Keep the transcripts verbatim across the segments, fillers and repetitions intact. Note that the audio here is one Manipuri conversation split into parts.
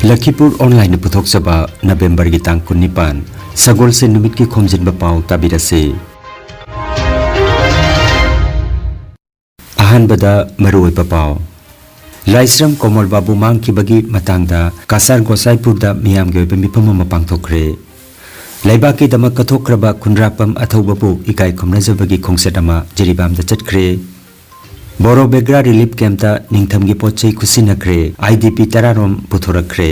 ꯂꯈꯤꯄꯨꯔ ꯑꯣꯟꯂꯥꯏꯟꯅ ꯄꯨꯊꯣꯛꯆꯕ ꯅꯕꯦꯝꯕꯔꯒꯤ ꯇꯥꯡ ꯀꯨꯟꯅꯤꯄꯥꯟ, ꯁꯒꯣꯜꯁꯦꯟ ꯅꯨꯃꯤꯠꯀꯤ ꯈꯣꯝꯖꯤꯟꯕ ꯄꯥꯎ ꯇꯥꯕꯤꯔꯁꯤ꯫ ꯑꯍꯥꯟꯕꯗ ꯃꯔꯨꯑꯣꯏꯕ ꯄꯥꯎ꯫ ꯂꯥꯏꯁ꯭ꯔꯝ ꯀꯣꯃꯜ ꯕꯥꯕꯨ ꯃꯥꯡꯈꯤꯕꯒꯤ ꯃꯇꯥꯡꯗ ꯀꯁꯥꯔ ꯒꯣꯁꯥꯏꯄꯨꯔꯗ ꯃꯤꯌꯥꯝꯒꯤ ꯑꯣꯏꯕ ꯃꯤꯐꯝ ꯑꯃ ꯄꯥꯡꯊꯣꯛꯈ꯭ꯔꯦ꯫ ꯂꯩꯕꯥꯛꯀꯤꯗꯃꯛ ꯀꯠꯊꯣꯛꯈ꯭ꯔꯕ ꯈꯨꯟꯗ꯭ꯔꯥꯛꯄꯝ ꯑꯊꯧꯕꯕꯨ ꯏꯀꯥꯏ ꯈꯨꯝꯅꯖꯕꯒꯤ ꯈꯣꯡꯆꯠ ꯑꯃ ꯖꯤꯔꯤꯕꯥꯝꯗ ꯆꯠꯈ꯭ꯔꯦ꯫ ꯕꯣꯔꯣ ꯕꯦꯒ꯭ꯔꯥ ꯔꯤꯂꯤꯐ ꯀꯦꯝꯞꯇ ꯅꯤꯡꯊꯝꯒꯤ ꯄꯣꯠ ꯆꯩ ꯈꯨꯠꯁꯤꯟꯅꯈ꯭ꯔꯦ꯫ ꯑꯥꯏ ꯗꯤ ꯄꯤ ꯇꯔꯥꯔꯣꯝ ꯄꯨꯊꯣꯔꯛꯈ꯭ꯔꯦ꯫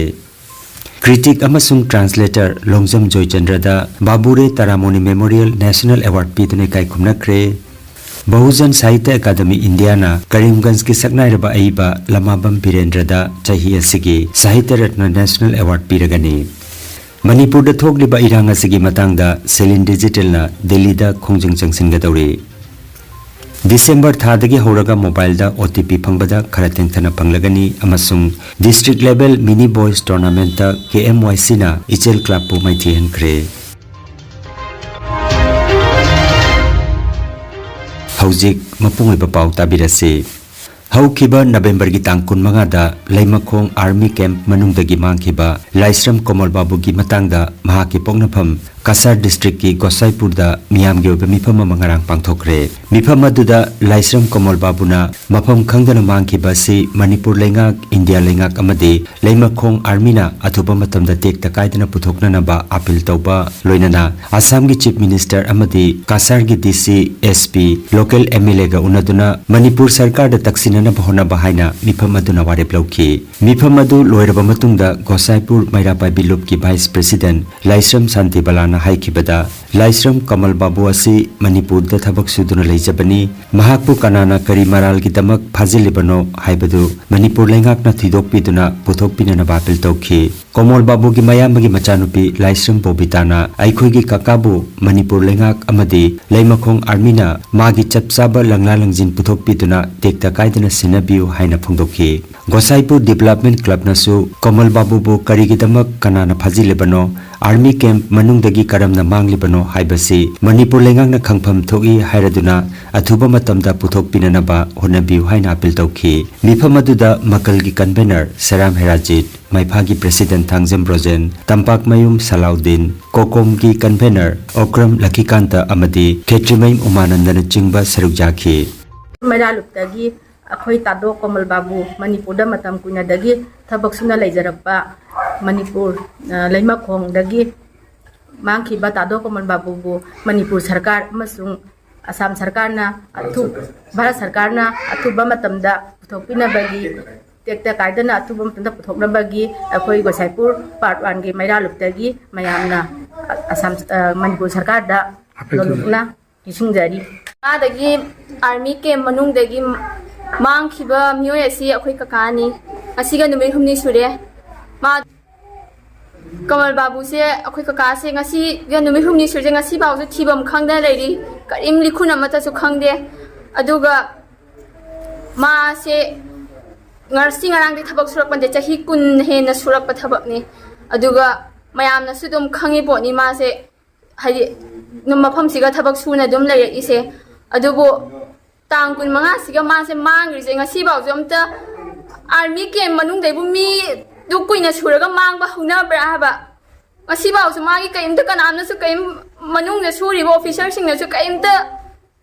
ꯀ꯭ꯔꯤꯇꯤꯛ ꯑꯃꯁꯨꯡ ꯇ꯭ꯔꯥꯟꯁꯂꯦꯇꯔ ꯂꯣꯡꯖꯝ ꯖꯣꯏꯆꯟꯗ꯭ꯔꯗ ꯕꯥꯕꯨꯔꯦ ꯇꯔꯥꯃꯣꯅꯤ ꯃꯦꯃꯣꯔꯤꯌꯦꯜ ꯅꯦꯁꯅꯦꯜ ꯑꯦꯋꯥꯔꯗ ꯄꯤꯗꯨꯅ ꯏꯀꯥꯏ ꯈꯨꯝꯅꯈ꯭ꯔꯦ꯫ ꯕꯍꯨꯖꯟ ꯁꯥꯍꯤꯇ꯭ꯌ ꯑꯦꯀꯥꯗꯃꯤ ꯏꯟꯗꯤꯌꯥꯅ ꯀꯔꯤꯝꯒꯟꯖꯀꯤ ꯁꯛꯅꯥꯏꯔꯕ ꯑꯏꯕ ꯂꯃꯥꯕꯝ ꯕꯤꯔꯦꯟꯗ꯭ꯔꯗ ꯆꯍꯤ ꯑꯁꯤꯒꯤ ꯁꯥꯍꯤꯇ꯭ꯌ ꯔꯠꯅ ꯅꯦꯁꯅꯦꯜ ꯑꯦꯋꯥꯔꯗ ꯄꯤꯔꯒꯅꯤ꯫ ꯃꯅꯤꯄꯨꯔꯗ ꯊꯣꯛꯂꯤꯕ ꯏꯔꯥꯡ ꯑꯁꯤꯒꯤ ꯃꯇꯥꯡꯗ ꯁꯦꯂꯤꯟ ꯗꯤꯖꯤꯇꯦꯜꯅ ꯗꯤꯜꯂꯤꯗ ꯈꯣꯡꯖꯪ ꯆꯪꯁꯤꯟꯒꯗꯧꯔꯤ꯫ ꯗꯤꯁꯦꯝꯕꯔ ꯊꯥꯗꯒꯤ ꯍꯧꯔꯒ ꯃꯣꯕꯥꯏꯜꯗ ꯑꯣ ꯇꯤ ꯄꯤ ꯐꯪꯕꯗ ꯈꯔ ꯇꯦꯡꯊꯅ ꯐꯪꯂꯒꯅꯤ ꯑꯃꯁꯨꯡ ꯗꯤꯁꯇ꯭ꯔꯤꯛ ꯂꯦꯚꯦꯜ ꯃꯤꯅꯤ ꯕꯣꯏꯁ ꯇꯣꯔꯅꯥꯃꯦꯟꯠꯇ ꯀꯦ ꯑꯦꯝ ꯋꯥꯏ ꯁꯤꯅ ꯏꯆꯦꯜ ꯀ꯭ꯂꯕꯄꯨ ꯃꯥꯏꯊꯤꯍꯟꯈ꯭ꯔꯦ꯫ ꯍꯧꯖꯤꯛ ꯃꯄꯨꯡ ꯑꯣꯏꯕ ꯄꯥꯎ ꯇꯥꯕꯤꯔꯁꯤ꯫ ꯍꯧꯈꯤꯕ ꯅꯕꯦꯝꯕꯔꯒꯤ ꯇꯥꯡ ꯀꯨꯟꯃꯉꯥꯗ ꯂꯩꯃꯈꯣꯡ ꯑꯥꯔꯃꯤ ꯀꯦꯝꯞ ꯃꯅꯨꯡꯗꯒꯤ ꯃꯥꯡꯈꯤꯕ ꯂꯥꯏꯁ꯭ꯔꯝ ꯀꯣꯃꯜ ꯕꯥꯕꯨꯒꯤ ꯃꯇꯥꯡꯗ ꯃꯍꯥꯛꯀꯤ ꯄꯣꯛꯅꯐꯝ ꯀꯁꯥꯔ ꯗꯤꯁꯇ꯭ꯔꯤꯛꯀꯤ ꯒꯣꯁꯥꯏꯄꯨꯔꯗ ꯃꯤꯌꯥꯝꯒꯤ ꯑꯣꯏꯕ ꯃꯤꯐꯝ ꯑꯃ ꯉꯔꯥꯡ ꯄꯥꯡꯊꯣꯛꯈ꯭ꯔꯦ꯫ ꯃꯤꯐꯝ ꯑꯗꯨꯗ ꯂꯥꯏꯁ꯭ꯔꯝ ꯀꯣꯃꯜ ꯕꯥꯕꯨꯅ ꯃꯐꯝ ꯈꯪꯗꯅ ꯃꯥꯡꯈꯤꯕ ꯑꯁꯤ ꯃꯅꯤꯄꯨꯔ ꯂꯩꯉꯥꯛ, ꯏꯟꯗꯤꯌꯥ ꯂꯩꯉꯥꯛ ꯑꯃꯗꯤ ꯂꯩꯃꯈꯣꯡ ꯑꯥꯔꯃꯤꯅ ꯑꯊꯨꯕ ꯃꯇꯝꯗ ꯇꯦꯛꯇ ꯀꯥꯏꯗꯅ ꯄꯨꯊꯣꯛꯅꯅꯕ ꯑꯥꯄꯤꯜ ꯇꯧꯕ, ꯂꯣꯏꯅꯅ ꯑꯁꯥꯝꯒꯤ ꯆꯤꯐ ꯃꯤꯅꯤꯁꯇꯔ ꯑꯃꯗꯤ ꯀꯁꯥꯔꯒꯤ D C, S P, local M L ꯑꯦꯒ ꯎꯅꯗꯨꯅ ꯃꯅꯤꯄꯨꯔ ꯁꯔꯀꯥꯔꯗ ꯇꯛꯁꯤꯟꯅꯅꯕ ꯍꯣꯠꯅꯕ ꯍꯥꯏꯅ ꯃꯤꯐꯝ ꯑꯗꯨꯅ ꯋꯥꯔꯦꯞ ꯂꯧꯈꯤ꯫ ꯃꯤꯐꯝ ꯑꯗꯨ ꯂꯣꯏꯔꯕ ꯃꯇꯨꯡꯗ ꯒꯣꯁꯥꯏꯄꯨꯔ ꯃꯩꯔꯥ ꯄꯥꯏꯕꯤ ꯂꯨꯞꯀꯤ ꯚꯥꯏꯁ ꯄ꯭ꯔꯦꯁꯤꯗꯦꯟꯠ ꯂꯥꯏꯁ꯭ꯔꯝ ꯁꯥꯟꯇꯤꯕꯂꯥꯅ ꯍꯥꯏꯈꯤꯕꯗ, ꯂꯥꯏꯁ꯭ꯔꯝ ꯀꯃꯜ ꯕꯥꯕꯨ ꯑꯁꯤ ꯃꯅꯤꯄꯨꯔꯗ ꯊꯕꯛ ꯁꯨꯗꯨꯅ ꯂꯩꯖꯕꯅꯤ꯫ ꯃꯍꯥꯛꯄꯨ ꯀꯅꯥꯅ ꯀꯔꯤ ꯃꯔꯥꯜꯒꯤꯗꯃꯛ ꯐꯥꯖꯤꯜꯂꯤꯕꯅꯣ ꯍꯥꯏꯕꯗꯨ ꯃꯅꯤꯄꯨꯔ ꯂꯩꯉꯥꯛꯅ ꯊꯤꯗꯣꯛꯄꯤꯗꯨꯅ ꯄꯨꯊꯣꯛꯄꯤꯅꯅꯕ ꯑꯥꯄꯤꯜ ꯇꯧꯈꯤ꯫ ꯀꯣꯃꯣꯜ ꯕꯥꯕꯨꯒꯤ ꯃꯌꯥꯝꯕꯒꯤ ꯃꯆꯥꯅꯨꯄꯤ ꯂꯥꯏꯁ꯭ꯔꯝ ꯕꯣꯕꯤꯇꯥꯅ ꯑꯩꯈꯣꯏꯒꯤ ꯀꯀꯥꯕꯨ ꯃꯅꯤꯄꯨꯔ ꯂꯩꯉꯥꯛ ꯑꯃꯗꯤ ꯂꯩꯃꯈꯣꯡ ꯑꯥꯔꯃꯤꯅ ꯃꯥꯒꯤ ꯆꯞ ꯆꯥꯕ ꯂꯪꯂꯥ ꯂꯪꯖꯤꯟ ꯄꯨꯊꯣꯛꯄꯤꯗꯨꯅ ꯇꯦꯛꯇ ꯀꯥꯏꯗꯅ ꯁꯤꯟꯅꯕꯤꯌꯨ ꯍꯥꯏꯅ ꯐꯣꯡꯗꯣꯛꯈꯤ꯫ ꯒꯣꯁꯥꯏꯄꯨꯔ ꯗꯤꯕꯦꯂꯞꯃꯦꯟꯠ ꯀ꯭ꯂꯕꯅꯁꯨ ꯀꯣꯃꯜ ꯕꯥꯕꯨꯕꯨ ꯀꯔꯤꯒꯤꯗꯃꯛ, ꯀꯅꯥꯅ ꯐꯥꯖꯤꯜꯂꯤꯕꯅꯣ, ꯑꯥꯔꯃꯤ ꯀꯦꯝꯞ ꯃꯅꯨꯡꯗꯒꯤ ꯀꯔꯝꯅ ꯃꯥꯡꯂꯤꯕꯅꯣ ꯍꯥꯏꯕꯁꯤ ꯃꯅꯤꯄꯨꯔ ꯂꯩꯉꯥꯛꯅ ꯈꯪꯐꯝ ꯊꯣꯛꯏ ꯍꯥꯏꯔꯗꯨꯅ ꯑꯊꯨꯕ ꯃꯇꯝꯗ ꯄꯨꯊꯣꯛꯄꯤꯅꯅꯕ ꯍꯣꯠꯅꯕꯤꯌꯨ ꯍꯥꯏꯅ ꯑꯥꯄꯤꯜ ꯇꯧꯈꯤ꯫ ꯃꯤꯐꯝ ꯑꯗꯨꯗ ꯃꯀꯜꯒꯤ ꯀꯟꯚꯦꯅꯔ ꯁꯦꯔꯥꯝ ꯍꯦꯔꯥꯖꯤꯠ, ꯃꯩꯐꯥꯒꯤ ꯄ꯭ꯔꯦꯁꯤꯗꯦꯟꯠ ꯊꯥꯡꯖꯝ ꯕ꯭ꯔꯣꯖꯦꯟ, ꯇꯝꯄꯥꯛꯃꯌꯨꯝ ꯁꯂꯥꯎꯗꯤꯟ, ꯀꯣꯀꯣꯝꯒꯤ ꯀꯟꯚꯦꯅꯔ ꯑꯣꯀ꯭ꯔꯝ ꯂꯈꯤꯀꯥꯟꯇ ꯑꯃꯗꯤ ꯈꯦꯇ꯭ꯔꯤꯃꯌꯨꯝ ꯎꯃꯥꯅꯟꯗꯅꯆꯤꯡꯕ ꯁꯔꯨꯛ ꯌꯥꯈꯤ꯫ ꯃꯩꯔꯥꯂꯨꯞꯇꯒꯤ ꯑꯩꯈꯣꯏ ꯇꯥꯗꯣ ꯀꯣꯃꯜ ꯕꯥꯕꯨ, ꯃꯅꯤꯄꯨꯔꯗ ꯃꯇꯝ ꯀꯨꯏꯅꯗꯒꯤ ꯊꯕꯛ ꯁꯨꯅ ꯂꯩꯖꯔꯛꯄ, ꯃꯅꯤꯄꯨꯔ, ꯑ, ꯂꯩꯃꯈꯣꯡꯗꯒꯤ ꯃꯥꯡꯈꯤꯕ ꯇꯥꯗꯣ ꯀꯣꯃꯜ ꯕꯥꯕꯨꯕꯨ ꯃꯅꯤꯄꯨꯔ ꯁꯔꯀꯥꯔ ꯑꯃꯁꯨꯡ ꯑꯁꯥꯝ ꯁꯔꯀꯥꯔꯅ ꯑꯊꯨ-, ꯚꯥꯔꯠ ꯁꯔꯀꯥꯔꯅ ꯑꯊꯨꯕ ꯃꯇꯝꯗ ꯄꯨꯊꯣꯛꯄꯤꯅꯕꯒꯤ, ꯇꯦꯛꯇ ꯀꯥꯏꯗꯅ ꯑꯊꯨꯕ ꯃꯇꯝꯗ ꯄꯨꯊꯣꯛꯅꯕꯒꯤ ꯑꯩꯈꯣꯏ ꯒꯣꯁꯥꯏꯄꯨꯔ ꯄꯥꯔꯠ ꯋꯥꯟꯒꯤ ꯃꯩꯔꯥꯂꯨꯞꯇꯒꯤ ꯃꯌꯥꯝꯅ ꯑꯁꯥꯝ, ꯑ, ꯃꯅꯤꯄꯨꯔ ꯁꯔꯀꯥꯔꯗ ꯍꯥꯏꯐꯦꯠ ꯂꯣꯟꯂꯨꯛꯅ ꯅꯤꯡꯁꯤꯡꯖꯔꯤ꯫ ꯑꯥꯗꯒꯤ ꯑꯥꯔꯃꯤ ꯀꯦꯝ ꯃꯅꯨꯡꯗꯒꯤ ꯃꯥꯡꯈꯤꯕ ꯃꯤꯑꯣꯏ ꯑꯁꯤ ꯑꯩꯈꯣꯏ ꯀꯀꯥꯅꯤ꯫ ꯉꯁꯤꯒ ꯅꯨꯃꯤꯠ ꯍꯨꯝꯅꯤ ꯁꯨꯔꯦ꯫ ꯃꯥ, ꯀꯃꯜ ꯕꯥꯕꯨꯁꯦ ꯑꯩꯈꯣꯏ ꯀꯀꯥꯁꯦ ꯉꯁꯤꯒ ꯅꯨꯃꯤꯠ ꯍꯨꯝꯅꯤ ꯁꯨꯔꯁꯦ, ꯉꯁꯤ ꯐꯥꯎꯁꯨ ꯊꯤꯐꯝ ꯈꯪꯗꯅ ꯂꯩꯔꯤ꯫ ꯀꯔꯤꯝ ꯂꯤꯈꯨꯟ ꯑꯃꯠꯇꯁꯨ ꯈꯪꯗꯦ꯫ ꯑꯗꯨꯒ ꯃꯥꯁꯦ ꯉꯁꯤ ꯉꯔꯥꯡꯗꯤ ꯊꯕꯛ ꯁꯨꯔꯛꯄ ꯅꯠꯇꯦ, ꯆꯍꯤ ꯀꯨꯟ ꯍꯦꯟꯅ ꯁꯨꯔꯛꯄ ꯊꯕꯛꯅꯤ꯫ ꯑꯗꯨꯒ ꯃꯌꯥꯝꯅꯁꯨ ꯑꯗꯨꯝ ꯈꯪꯉꯤ ꯄꯣꯠꯅꯤ ꯃꯥꯁꯦ, ꯍꯥꯏꯗꯤ, ꯃꯐꯝꯁꯤꯒ ꯊꯕꯛ ꯁꯨꯅ ꯑꯗꯨꯝ ꯂꯩꯔꯛꯏꯁꯦ꯫ ꯑꯗꯨꯕꯨ ꯇꯥꯡ ꯀꯨꯟ ꯃꯉꯥꯁꯤꯒ ꯃꯥꯁꯦ ꯃꯥꯡꯈ꯭ꯔꯤꯁꯦ, ꯉꯁꯤꯐꯥꯎꯁꯨ ꯑꯝꯇ ꯑꯥꯔꯃꯤ ꯀꯦꯝ ꯃꯅꯨꯡꯗꯩꯕꯨ ꯃꯤꯗꯨ ꯀꯨꯏꯅ ꯁꯨꯔꯒ ꯃꯥꯡꯕ ꯍꯧꯅꯕ꯭ꯔꯥ ꯍꯥꯏꯕ? ꯉꯁꯤꯐꯥꯎꯁꯨ ꯃꯥꯒꯤ ꯀꯔꯤꯝꯇ, ꯀꯅꯥꯝꯅꯁꯨ ꯀꯔꯤꯝ, ꯃꯅꯨꯡꯗ ꯁꯨꯔꯤꯕ ꯑꯣꯐꯤꯁꯔꯁꯤꯡꯅꯁꯨ ꯀꯔꯤꯝꯇ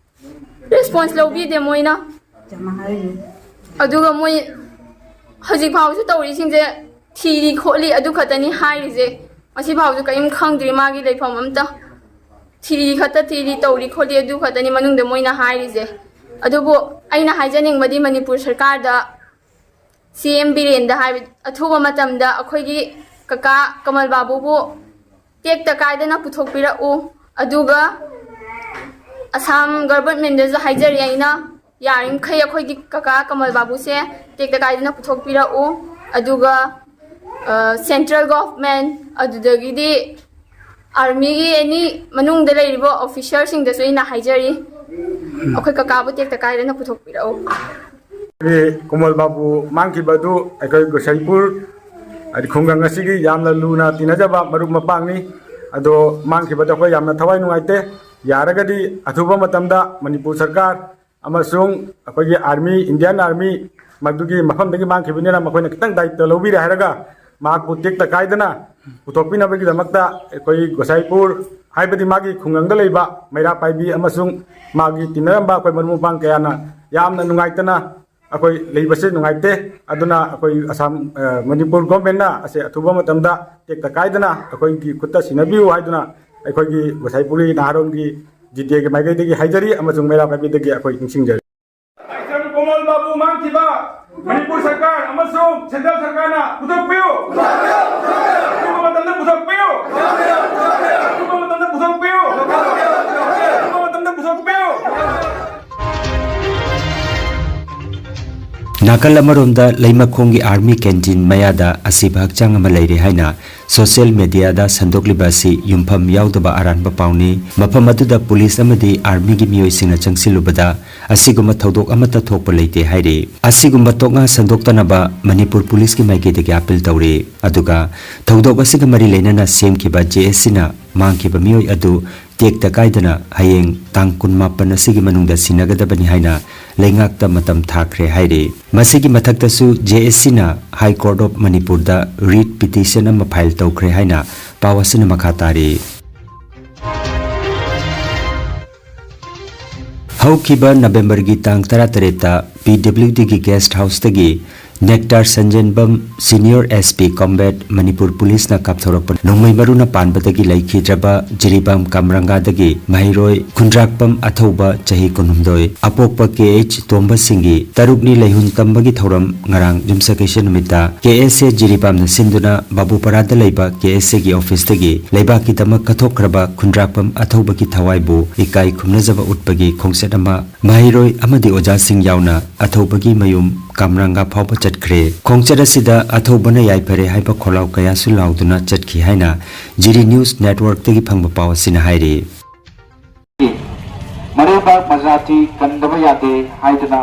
ꯔꯦꯁꯄꯣꯟꯁ ꯂꯧꯕꯤꯗꯦ ꯃꯣꯏꯅ꯫ ꯑꯗꯨꯒ ꯃꯣꯏ ꯍꯧꯖꯤꯛ ꯐꯥꯎꯁꯨ ꯇꯧꯔꯤꯁꯤꯡꯁꯦ ꯊꯤꯔꯤ ꯈꯣꯠꯂꯤ ꯑꯗꯨ ꯈꯛꯇꯅꯤ ꯍꯥꯏꯔꯤꯁꯦ꯫ ꯉꯁꯤ ꯐꯥꯎꯁꯨ ꯀꯔꯤꯝ ꯈꯪꯗ꯭ꯔꯤ ꯃꯥꯒꯤ ꯂꯩꯐꯝ ꯑꯝꯇ꯫ ꯊꯤꯔꯤ ꯈꯛꯇ ꯊꯤꯔꯤ, ꯇꯧꯔꯤ ꯈꯣꯠꯂꯤ ꯑꯗꯨ ꯈꯛꯇꯅꯤ ꯃꯅꯨꯡꯗ ꯃꯣꯏꯅ ꯍꯥꯏꯔꯤꯁꯦ꯫ ꯑꯗꯨꯕꯨ ꯑꯩꯅ ꯍꯥꯏꯖꯅꯤꯡꯕꯗꯤ ꯃꯅꯤꯄꯨꯔ ꯁꯔꯀꯥꯔꯗ, ꯁꯤ ꯑꯦꯝ ꯕꯤꯔꯦꯟꯗ ꯍꯥꯏꯕ, ꯑꯊꯨꯕ ꯃꯇꯝꯗ ꯑꯩꯈꯣꯏꯒꯤ ꯀꯀꯥ ꯀꯃꯜ ꯕꯥꯕꯨꯕꯨ ꯇꯦꯛꯇ ꯀꯥꯏꯗꯅ ꯄꯨꯊꯣꯛꯄꯤꯔꯛꯎ꯫ ꯑꯗꯨꯒ ꯑꯁꯥꯝ ꯒꯚꯔꯟꯃꯦꯟꯗꯁꯨ ꯍꯥꯏꯖꯔꯤ ꯑꯩꯅ, ꯌꯥꯔꯤꯃꯈꯩ ꯑꯩꯈꯣꯏꯒꯤ ꯀꯀꯥ ꯀꯃꯜ ꯕꯥꯕꯨꯁꯦ ꯇꯦꯛꯇ ꯀꯥꯏꯗꯅ ꯄꯨꯊꯣꯛꯄꯤꯔꯛꯎ꯫ ꯑꯗꯨꯒ, ꯑ, ꯁꯦꯟꯇ꯭ꯔꯦꯜ ꯒꯣꯚꯔꯟꯃꯦꯟ, ꯑꯗꯨꯗꯒꯤꯗꯤ ꯑꯥꯔꯃꯤꯒꯤ ꯑꯦꯅꯤ ꯃꯅꯨꯡꯗ ꯂꯩꯔꯤꯕ ꯑꯣꯐꯤꯁꯔꯁꯤꯡꯗꯁꯨ ꯑꯩꯅ ꯍꯥꯏꯖꯔꯤ, ꯑꯩꯈꯣꯏ ꯀꯀꯥꯕꯨ ꯇꯦꯛꯇ ꯀꯥꯏꯗꯅ ꯄꯨꯊꯣꯛꯄꯤꯔꯛꯎ꯫ ꯑꯩꯈꯣꯏꯒꯤ ꯀꯣꯃꯜ ꯕꯥꯕꯨ ꯃꯥꯡꯈꯤꯕ ꯑꯗꯨ ꯑꯩꯈꯣꯏ ꯒꯣꯁꯥꯏꯄꯨꯔ, ꯍꯥꯏꯗꯤ, ꯈꯨꯡꯒꯪ ꯑꯁꯤꯒꯤ ꯌꯥꯝꯅ ꯂꯨꯅ ꯇꯤꯟꯅꯖꯕ ꯃꯔꯨꯞ ꯃꯄꯥꯡꯅꯤ꯫ ꯑꯗꯣ ꯃꯥꯡꯈꯤꯕꯗ ꯑꯩꯈꯣꯏ ꯌꯥꯝꯅ ꯊꯋꯥꯏ ꯅꯨꯡꯉꯥꯏꯇꯦ꯫ ꯌꯥꯔꯒꯗꯤ ꯑꯊꯨꯕ ꯃꯇꯝꯗ ꯃꯅꯤꯄꯨꯔ ꯁꯔꯀꯥꯔ ꯑꯃꯁꯨꯡ ꯑꯩꯈꯣꯏꯒꯤ ꯑꯥꯔꯃꯤ, ꯏꯟꯗꯤꯌꯥꯟ ꯑꯥꯔꯃꯤ, ꯃꯗꯨꯒꯤ ꯃꯐꯝꯗꯒꯤ ꯃꯥꯡꯈꯤꯕꯅꯤꯅ ꯃꯈꯣꯏꯅ ꯈꯤꯇꯪ ꯗꯥꯏꯇ ꯂꯧꯕꯤꯔꯦ ꯍꯥꯏꯔꯒ ꯃꯍꯥꯛꯄꯨ ꯇꯦꯛꯇ ꯀꯥꯏꯗꯅ ꯄꯨꯊꯣꯛꯄꯤꯅꯕꯒꯤꯗꯃꯛꯇ ꯑꯩꯈꯣꯏ ꯒꯣꯁꯥꯏꯄꯨꯔ ꯍꯥꯏꯕꯗꯤ ꯃꯥꯒꯤ ꯈꯨꯡꯒꯪꯗ ꯂꯩꯕ ꯃꯩꯔꯥ ꯄꯥꯏꯕꯤ ꯑꯃꯁꯨꯡ ꯃꯥꯒꯤ ꯇꯤꯟꯅꯔꯝꯕ ꯑꯩꯈꯣꯏ ꯃꯔꯨꯞ ꯃꯄꯥꯡ ꯀꯌꯥꯅ ꯌꯥꯝꯅ ꯅꯨꯡꯉꯥꯏꯇꯅ ꯑꯩꯈꯣꯏ ꯂꯩꯕꯁꯦ ꯅꯨꯡꯉꯥꯏꯇꯦ꯫ ꯑꯗꯨꯅ ꯑꯩꯈꯣꯏ ꯑꯁꯥꯝ, ꯑ, ꯃꯅꯤꯄꯨꯔ ꯒꯣꯔꯃꯦꯟꯅ ꯑꯁꯦ ꯑꯊꯨꯕ ꯃꯇꯝꯗ ꯇꯦꯛꯇ ꯀꯥꯏꯗꯅ ꯑꯩꯈꯣꯏꯒꯤ ꯈꯨꯠꯇ ꯁꯤꯟꯅꯕꯤꯌꯨ ꯍꯥꯏꯗꯨꯅ ꯑꯩꯈꯣꯏꯒꯤ ꯒꯣꯁꯥꯏꯄꯨꯔꯒꯤ ꯅꯍꯥꯔꯣꯟꯒꯤ ꯖꯤꯗꯤꯑꯦꯒꯤ ꯃꯥꯏꯀꯩꯗꯒꯤ ꯍꯥꯏꯖꯔꯤ ꯑꯃꯁꯨꯡ ꯃꯩꯔꯥ ꯄꯥꯏꯕꯤꯗꯒꯤ ꯑꯩꯈꯣꯏ ꯅꯤꯡꯁꯤꯡꯖꯔꯤ꯫ ꯂꯥꯏꯁ꯭ꯔꯝ ꯀꯣꯃꯜ ꯕꯥꯕꯨ ꯃꯥꯡꯈꯤꯕ ꯃꯅꯤꯄꯨꯔ ꯁꯔꯀꯥꯔ ꯑꯃꯁꯨꯡ ꯁꯦꯟꯇ꯭ꯔꯦꯜ ꯁꯔꯀꯥꯔꯅ ꯄꯨꯊꯣꯛꯄꯤꯌꯨ꯫ ꯑꯊꯨꯕ ꯃꯇꯝꯗ ꯄꯨꯊꯣꯛꯄꯤꯌꯨ꯫ ꯑꯊꯨꯕ ꯃꯇꯝꯗ ꯄꯨꯊꯣꯛꯄꯤꯌꯨ꯫ ꯑꯊꯨꯕ ꯃꯇꯝꯗ ꯄꯨꯊꯣꯛꯄꯤꯌꯨ꯫ ꯅꯥꯀꯜ ꯑꯃꯔꯣꯝꯗ ꯂꯩꯃꯈꯣꯡꯒꯤ ꯑꯥꯔꯃꯤ ꯀꯦꯟꯇꯤꯟ ꯃꯌꯥꯗ ꯑꯁꯤꯕ ꯍꯛꯆꯥꯡ ꯑꯃ ꯂꯩꯔꯦ ꯍꯥꯏꯅ ꯁꯣꯁꯤꯌꯦꯜ ꯃꯦꯗꯤꯌꯥꯗ ꯁꯟꯗꯣꯛꯂꯤꯕ ꯑꯁꯤ ꯌꯨꯝꯐꯝ ꯌꯥꯎꯗꯕ ꯑꯔꯥꯟꯕ ꯄꯥꯎꯅꯤ꯫ ꯃꯐꯝ ꯑꯗꯨꯗ ꯄꯨꯂꯤꯁ ꯑꯃꯗꯤ ꯑꯥꯔꯃꯤꯒꯤ ꯃꯤꯑꯣꯏꯁꯤꯡꯅ ꯆꯪꯁꯤꯜꯂꯨꯕꯗ ꯑꯁꯤꯒꯨꯝꯕ ꯊꯧꯗꯣꯛ ꯑꯃꯠꯇ ꯊꯣꯛꯄ ꯂꯩꯇꯦ ꯍꯥꯏꯔꯤ꯫ ꯑꯁꯤꯒꯨꯝꯕ ꯇꯣꯛꯅ ꯁꯟꯗꯣꯛꯇꯅꯕ ꯃꯅꯤꯄꯨꯔ ꯄꯨꯂꯤꯁꯀꯤ ꯃꯥꯏꯀꯩꯗꯒꯤ ꯑꯥꯄꯤꯜ ꯇꯧꯔꯤ꯫ ꯑꯗꯨꯒ ꯊꯧꯗꯣꯛ ꯑꯁꯤꯒ ꯃꯔꯤ ꯂꯩꯅꯅ ꯁꯦꯝꯈꯤꯕ ꯖꯦ ꯑꯦꯁ ꯁꯤꯅ ꯃꯥꯡꯈꯤꯕ ꯃꯤꯑꯣꯏ ꯑꯗꯨ ꯇꯦꯛꯇ ꯀꯥꯏꯗꯅ ꯍꯌꯦꯡ ꯇꯥꯡ ꯀꯨꯟꯃꯥꯄꯟ ꯑꯁꯤꯒꯤ ꯃꯅꯨꯡꯗ ꯁꯤꯟꯅꯒꯗꯕꯅꯤ ꯍꯥꯏꯅ ꯂꯩꯉꯥꯛꯇ ꯃꯇꯝ ꯊꯥꯈ꯭ꯔꯦ ꯍꯥꯏꯔꯤ꯫ ꯃꯁꯤꯒꯤ ꯃꯊꯛꯇꯁꯨ ꯖꯦ ꯑꯦꯁ ꯁꯤꯅ ꯍꯥꯏ ꯀꯣꯔꯠ ꯑꯣꯐ ꯃꯅꯤꯄꯨꯔꯗ ꯔꯤꯠ ꯄꯤꯇꯤꯁꯟ ꯑꯃ ꯐꯥꯏꯜ ꯇꯧꯈ꯭ꯔꯦ ꯍꯥꯏꯅ ꯄꯥꯎ ꯑꯁꯤꯅ ꯃꯈꯥ ꯇꯥꯔꯤ꯫ ꯍꯧꯈꯤꯕ ꯅꯕꯦꯝꯕꯔꯒꯤ ꯇꯥꯡ ꯇꯔꯥꯇꯔꯦꯠꯇ ꯄꯤ ꯗꯕ꯭ꯂꯤꯎ ꯗꯤꯒꯤ ꯒꯦꯁꯠ ꯍꯥꯎꯁꯇꯒꯤ Nectar Sanjenbam senior S P combat Manipur ꯄꯨꯂꯤꯁꯅ ꯀꯥꯞꯊꯣꯔꯛꯄ ꯅꯣꯡꯃꯩ ꯃꯔꯨꯅ ꯄꯥꯟꯕꯗꯒꯤ ꯂꯩꯈꯤꯗ꯭ꯔꯕ ꯖꯤꯔꯤꯕꯥꯝ ꯀꯥꯝꯔꯪꯒꯥꯗꯒꯤ ꯃꯍꯩꯔꯣꯏ ꯈꯨꯟꯗ꯭ꯔꯥꯛꯄꯝ ꯑꯊꯧꯕ ꯆꯍꯤ ꯀꯨꯟꯍꯨꯝꯗꯣꯏ, ꯑꯄꯣꯛꯄ ꯀꯦ ꯑꯩꯆ ꯇꯣꯝꯕꯁꯤꯡꯒꯤ ꯇꯔꯨꯛꯅꯤ ꯂꯩꯍꯨꯟ ꯇꯝꯕꯒꯤ ꯊꯧꯔꯝ ꯉꯔꯥꯡ ꯌꯨꯝꯁꯀꯩꯁ ꯅꯨꯃꯤꯠꯇ ꯀꯦ ꯑꯦꯁ ꯑꯦ ꯖꯤꯔꯤꯕꯥꯝꯅ ꯁꯤꯟꯗꯨꯅ ꯕꯥꯕꯨꯄꯥꯔꯥꯗ ꯂꯩꯕ ꯀꯦ ꯑꯦꯁ ꯑꯦꯒꯤ ꯑꯣꯐꯤꯁꯇꯒꯤ ꯂꯩꯕꯥꯛꯀꯤꯗꯃꯛ ꯀꯠꯊꯣꯛꯈ꯭ꯔꯕ ꯈꯨꯟꯗ꯭ꯔꯥꯛꯄꯝ ꯑꯊꯧꯕꯒꯤ ꯊꯋꯥꯏꯕꯨ ꯏꯀꯥꯏ ꯈꯨꯝꯅꯖꯕ ꯎꯠꯄꯒꯤ ꯈꯣꯡꯆꯠ ꯑꯃ ꯃꯍꯩꯔꯣꯏ ꯑꯃꯗꯤ ꯑꯣꯖꯥꯁꯤꯡ ꯌꯥꯎꯅ ꯑꯊꯧꯕꯒꯤ ꯃꯌꯨꯝ ꯀꯥꯝꯔꯪꯒꯥ ꯐꯥꯎꯕ ꯆꯠꯈ꯭ꯔꯦ꯫ ꯈꯣꯡꯆꯠ ꯑꯁꯤꯗ ꯑꯊꯧꯕꯅ ꯌꯥꯏꯐꯔꯦ ꯍꯥꯏꯕ ꯈꯣꯜꯂꯥꯎ ꯀꯌꯥꯁꯨ ꯂꯥꯎꯗꯨꯅ ꯆꯠꯈꯤ ꯍꯥꯏꯅ ꯖꯤꯔꯤ ꯅ꯭ꯌꯨꯁ ꯅꯦꯠꯋꯥꯔꯛꯇꯒꯤ ꯐꯪꯕ ꯄꯥꯎ ꯑꯁꯤꯅ ꯍꯥꯏꯔꯤ꯫ ꯃꯔꯩꯕꯥꯛ ꯃꯖꯥꯇꯤ ꯀꯟꯗꯕ ꯌꯥꯗꯦ ꯍꯥꯏꯗꯨꯅ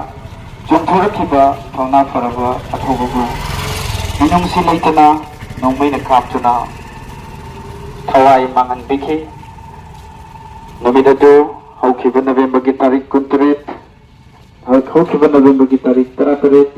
ꯆꯣꯡꯊꯣꯔꯛꯈꯤꯕ ꯊꯧꯅꯥ ꯐꯔꯕ ꯑꯊꯧꯕꯕꯨ ꯃꯤꯅꯨꯡꯁꯤ ꯂꯩꯇꯅ ꯅꯣꯡꯃꯩꯅ ꯀꯥꯞꯇꯨꯅ ꯊꯋꯥꯏ ꯃꯥꯡꯍꯟꯕꯤꯈꯤ꯫ ꯅꯨꯃꯤꯠ ꯑꯗꯨ ꯍꯧꯈꯤꯕ ꯅꯕꯦꯝꯕꯔꯒꯤ ꯇꯥꯔꯤꯛ ꯀꯨꯟꯇꯔꯦꯠ, ꯍꯧꯈꯤꯕ ꯅꯕꯦꯝꯕꯔꯒꯤ ꯇꯥꯔꯤꯛ ꯇꯔꯥꯇꯔꯦꯠ,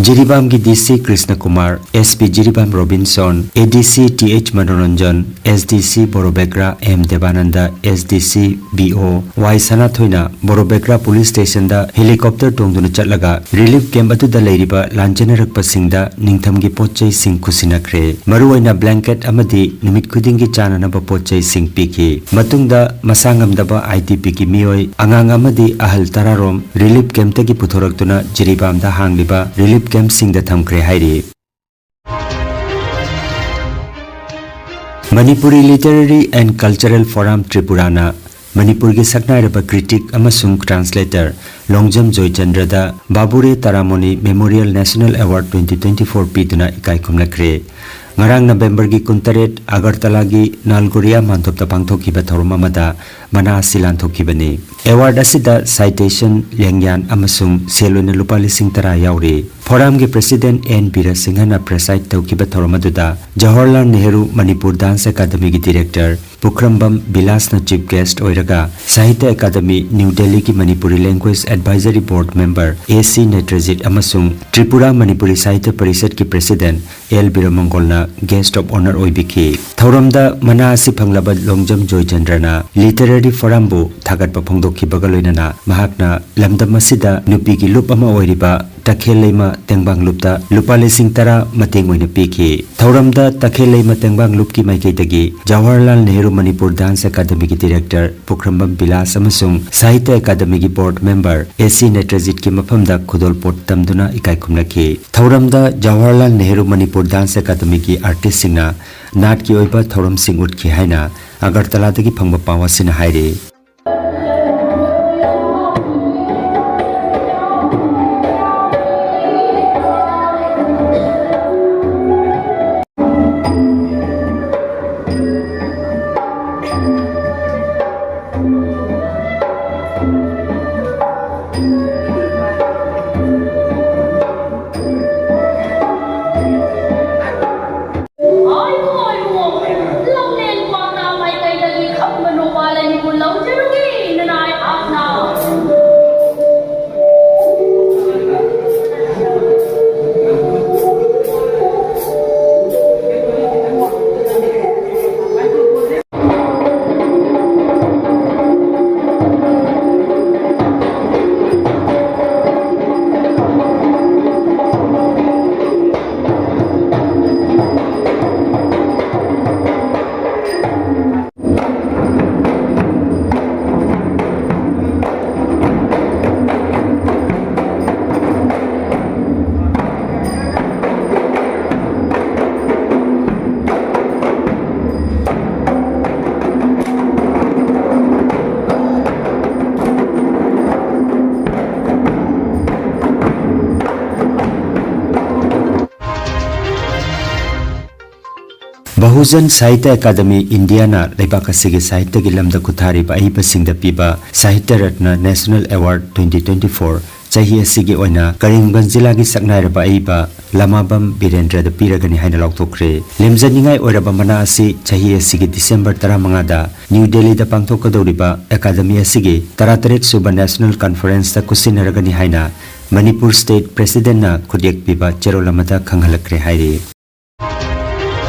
ꯖꯤꯔꯤꯕꯥꯝꯒꯤ ꯗꯤ ꯁꯤ ꯀ꯭ꯔꯤꯁꯅ ꯀꯨꯃꯥꯔ, ꯑꯦꯁ ꯄꯤ ꯖꯤꯔꯤꯕꯥꯝ ꯔꯣꯕꯤꯟꯁꯣꯟ, ꯑꯦ ꯗꯤ C T H Manoranjan, S D ꯁꯤ ꯕꯣꯔꯣꯕꯦꯒ꯭ꯔꯥ M ꯗꯦꯕꯥꯅꯟꯗ, S D C B ꯑꯣ ꯋꯥꯏ ꯁꯅꯥꯊꯣꯏꯅ ꯕꯣꯔꯣꯕꯦꯒ꯭ꯔꯥ ꯄꯨꯂꯤꯁ ꯁ꯭ꯇꯦꯁꯟꯗ ꯍꯦꯂꯤꯀꯣꯞꯇꯔ ꯇꯣꯡꯗꯨꯅ ꯆꯠꯂꯒ ꯔꯤꯂꯤꯐ ꯀꯦꯝꯞ ꯑꯗꯨꯗ ꯂꯩꯔꯤꯕ ꯂꯥꯟꯖꯦꯟꯅꯔꯛꯄꯁꯤꯡꯗ ꯅꯤꯡꯊꯝꯒꯤ ꯄꯣꯠ ꯆꯩꯁꯤꯡ ꯈꯨꯠꯁꯤꯟꯅꯈ꯭ꯔꯦ꯫ ꯃꯔꯨꯑꯣꯏꯅ ꯕ꯭ꯂꯦꯡꯀꯦꯠ ꯑꯃꯗꯤ ꯅꯨꯃꯤꯠ ꯈꯨꯗꯤꯡꯒꯤ ꯆꯥꯅꯅꯕ ꯄꯣꯠ ꯆꯩꯁꯤꯡ ꯄꯤꯈꯤ꯫ ꯃꯇꯨꯡꯗ ꯃꯁꯥ ꯉꯝꯗꯕ ꯑꯥꯏ ꯗꯤ ꯄꯤꯒꯤ ꯃꯤꯑꯣꯏ ꯑꯉꯥꯡ ꯑꯃꯗꯤ ꯑꯍꯜ ꯇꯔꯥꯔꯣꯝ ꯔꯤꯂꯤꯐ ꯀꯦꯝꯞꯇꯒꯤ ꯄꯨꯊꯣꯔꯛꯇꯨꯅ ꯖꯤꯔꯤꯕꯥꯝꯗ ꯍꯥꯡꯂꯤꯕ ꯔꯤꯂꯤꯐ ꯀꯦꯝꯞꯁꯤꯡꯗ ꯊꯝꯈ꯭ꯔꯦ ꯍꯥꯏꯔꯤ꯫ Manipuri Literary and Cultural Forum ꯇ꯭ꯔꯤꯄꯨꯔꯥꯅ ꯃꯅꯤꯄꯨꯔꯒꯤ ꯁꯛꯅꯥꯏꯔꯕ ꯀ꯭ꯔꯤꯇꯤꯛ ꯑꯃꯁꯨꯡ ꯇ꯭ꯔꯥꯟꯁꯂꯦꯇꯔ ꯂꯣꯡꯖꯝ ꯖꯣꯏꯆꯟꯗ꯭ꯔꯗ ꯕꯥꯕꯨꯔꯦ Taramoni memorial national award twenty twenty-four ꯄꯤꯗꯨꯅ ꯏꯀꯥꯏ ꯈꯨꯝꯅꯈ꯭ꯔꯦ꯫ ꯉꯔꯥꯡ ꯅꯕꯦꯝꯕꯔꯒꯤ ꯀꯨꯟꯇꯔꯦꯠ ꯑꯒꯔꯇꯂꯥꯒꯤ ꯅꯥꯜꯒꯣꯔꯤꯌꯥ ꯃꯥꯟꯗꯣꯞꯇ ꯄꯥꯡꯊꯣꯛꯈꯤꯕ ꯊꯧꯔꯝ ꯑꯃꯗ ꯃꯅꯥ ꯑꯁꯤ ꯂꯥꯟꯊꯣꯛꯈꯤꯕꯅꯤ꯫ ꯑꯦꯋꯥꯔꯗ ꯑꯁꯤꯗ ꯁꯥꯏꯇꯦꯁꯟ, ꯂꯦꯡꯌꯥꯟ ꯑꯃꯁꯨꯡ ꯁꯦꯜ ꯑꯣꯏꯅ ꯂꯨꯄꯥ ꯂꯤꯁꯤꯡ ꯇꯔꯥ ꯌꯥꯎꯔꯤ꯫ ꯐꯣꯔꯝꯒꯤ ꯄ꯭ꯔꯦꯁꯤꯗꯦꯟꯠ ꯑꯦꯟ ꯕꯤꯔꯦꯁ ꯁꯤꯡꯍꯅ ꯄ꯭ꯔꯦꯁꯥꯏꯗ ꯇꯧꯈꯤꯕ ꯊꯧꯔꯝ ꯑꯗꯨꯗ ꯖꯋꯥꯍꯔꯂꯥꯜ ꯅꯦꯍꯔꯨ ꯃꯅꯤꯄꯨꯔ ꯗꯥꯟꯁ ꯑꯦꯀꯥꯗꯃꯤꯒꯤ ꯗꯤꯔꯦꯛꯇꯔ ꯄꯨꯈ꯭ꯔꯝꯕꯝ ꯕꯤꯂꯥꯁꯅ ꯆꯤꯐ ꯒꯦꯁ꯭ꯠ ꯑꯣꯏꯔꯒ ꯁꯥꯍꯤꯇ꯭ꯌ ꯑꯦꯀꯥꯗꯃꯤ ꯅ꯭ꯌꯨ ꯗꯦꯜꯂꯤꯒꯤ Manipuri language advisory board member A C Netrajit ꯑꯃꯁꯨꯡ ꯇ꯭ꯔꯤꯄꯨꯔꯥ ꯃꯅꯤꯄꯨꯔꯤ ꯁꯥꯍꯤꯇ꯭ꯌ ꯄꯔꯤꯁꯠꯀꯤ ꯄ꯭ꯔꯦꯁꯤꯗꯦꯟꯠ ꯑꯦꯜ ꯕꯤꯔꯃꯪꯒꯣꯜꯅ guest of honour ꯑꯣꯏꯕꯤꯈꯤ꯫ ꯊꯧꯔꯝꯗ ꯃꯅꯥ ꯑꯁꯤ ꯐꯪꯂꯕ ꯂꯣꯡꯖꯝ ꯖꯣꯏꯆꯟꯗ꯭ꯔꯅ ꯂꯤꯇꯔꯦꯔꯤ ꯐꯣꯔꯝꯕꯨ ꯊꯥꯒꯠꯄ ꯐꯣꯡꯗꯣꯛꯈꯤꯕꯒ ꯂꯣꯏꯅꯅ ꯃꯍꯥꯛꯅ ꯂꯝꯗꯝ ꯑꯁꯤꯗ ꯅꯨꯄꯤꯒꯤ ꯂꯨꯞ ꯑꯃ ꯑꯣꯏꯔꯤꯕ ꯇꯈꯦꯜ ꯂꯩꯃ ꯇꯦꯡꯕꯥꯡ ꯂꯨꯞꯇ ꯂꯨꯄꯥ ꯂꯤꯁꯤꯡ ꯇꯔꯥ ꯃꯇꯦꯡ ꯑꯣꯏꯅ ꯄꯤꯈꯤ꯫ ꯊꯧꯔꯝꯗ ꯇꯈꯦꯜ ꯂꯩꯃ ꯇꯦꯡꯕꯥꯡ ꯂꯨꯞꯀꯤ ꯃꯥꯏꯀꯩꯗꯒꯤ ꯖꯋꯥꯍꯔꯂꯥꯜ ꯅꯦꯍꯔꯨ ꯃꯅꯤꯄꯨꯔ ꯗꯥꯟꯁ ꯑꯦꯀꯥꯗꯃꯤꯒꯤ ꯗꯤꯔꯦꯛꯇꯔ ꯄꯨꯈ꯭ꯔꯝꯕꯝ ꯕꯤꯂꯥꯁ ꯑꯃꯁꯨꯡ ꯁꯥꯍꯤꯇ꯭ꯌ ꯑꯦꯀꯥꯗꯃꯤꯒꯤ ꯕꯣꯔꯗ ꯃꯦꯝꯕꯔ ꯑꯦ ꯁꯤ ꯅꯦꯇ꯭ꯔꯖꯤꯠꯀꯤ ꯃꯐꯝꯗ ꯈꯨꯗꯣꯜꯄꯣꯠ ꯇꯝꯗꯨꯅ ꯏꯀꯥꯏ ꯈꯨꯝꯅꯈꯤ꯫ ꯊꯧꯔꯝꯗ ꯖꯋꯥꯍꯔꯂꯥꯜ ꯅꯦꯍꯔꯨ ꯃꯅꯤꯄꯨꯔ ꯗꯥꯟꯁ ꯑꯦꯀꯥꯗꯃꯤꯒꯤ ꯑꯥꯔꯇꯤꯁꯁꯤꯡꯅ ꯅꯥꯠꯀꯤ ꯑꯣꯏꯕ ꯊꯧꯔꯝꯁꯤꯡ ꯎꯠꯈꯤ ꯍꯥꯏꯅ ꯑꯒꯔꯇꯂꯥꯗꯒꯤ ꯐꯪꯕ ꯄꯥꯎ ꯑꯁꯤꯅ ꯍꯥꯏꯔꯤ꯫ ꯕꯍꯨꯖꯟ ꯁꯥꯍꯤꯇ꯭ꯌ ꯑꯦꯀꯥꯗꯃꯤ ꯏꯟꯗꯤꯌꯥꯅ ꯂꯩꯕꯥꯛ ꯑꯁꯤꯒꯤ ꯁꯥꯍꯤꯇ꯭ꯌꯒꯤ ꯂꯝꯗ ꯈꯨꯠꯊꯥꯔꯤꯕ ꯑꯏꯕꯁꯤꯡꯗ ꯄꯤꯕ Sahitya Ratna national award twenty twenty-four ꯆꯍꯤ ꯑꯁꯤꯒꯤ ꯑꯣꯏꯅ ꯀꯔꯤꯡꯒꯟꯖ ꯖꯤꯂꯥꯒꯤ ꯁꯛꯅꯥꯏꯔꯕ ꯑꯏꯕ ꯂꯃꯥꯕꯝ ꯕꯤꯔꯦꯟꯗ꯭ꯔꯗ ꯄꯤꯔꯒꯅꯤ ꯍꯥꯏꯅ ꯂꯥꯎꯊꯣꯛꯈ꯭ꯔꯦ꯫ ꯂꯦꯝꯖꯅꯤꯡꯉꯥꯏ ꯑꯣꯏꯔꯕ ꯃꯅꯥ ꯑꯁꯤ ꯆꯍꯤ ꯑꯁꯤꯒꯤ ꯗꯤꯁꯦꯝꯕꯔ ꯇꯔꯥꯃꯉꯥꯗ ꯅ꯭ꯌꯨ ꯗꯦꯜꯂꯤꯗ ꯄꯥꯡꯊꯣꯛꯀꯗꯧꯔꯤꯕ ꯑꯦꯀꯥꯗꯃꯤ ꯑꯁꯤꯒꯤ ꯇꯔꯥꯇꯔꯦꯠ ꯁꯨꯕ ꯅꯦꯁꯅꯦꯜ ꯀꯟꯐꯔꯦꯟꯁꯇ ꯈꯨꯠꯁꯤꯟꯅꯔꯒꯅꯤ ꯍꯥꯏꯅ ꯃꯅꯤꯄꯨꯔ ꯁ꯭ꯇꯦꯠ ꯄ꯭ꯔꯦꯁꯤꯗꯦꯟꯠꯅ ꯈꯨꯠꯌꯦꯛ ꯄꯤꯕ ꯆꯦꯔꯣꯜ ꯑꯃꯗ ꯈꯪꯍꯜꯂꯛꯈ꯭ꯔꯦ ꯍꯥꯏꯔꯤ꯫